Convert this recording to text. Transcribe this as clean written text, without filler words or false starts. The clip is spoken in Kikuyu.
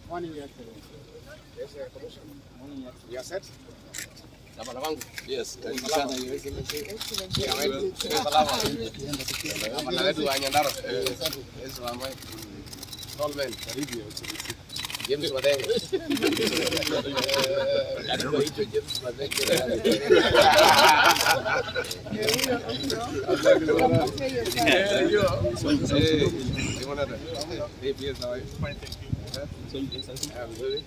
Morning, Your Excellency. Yes, Commissioner. Morning, Your Excellency. You are set? Gavana wangu. Yes. Karibu sana, Your Excellency. Salama. Gavana wetu wa Nyandarua. Yes, mama. Tall man. Karibu, Your Excellency. James Mathenge. Karibu hicho James Mathenge. Eh, hey, PS, how are you? Fine, thank you. Yeah, vizuri.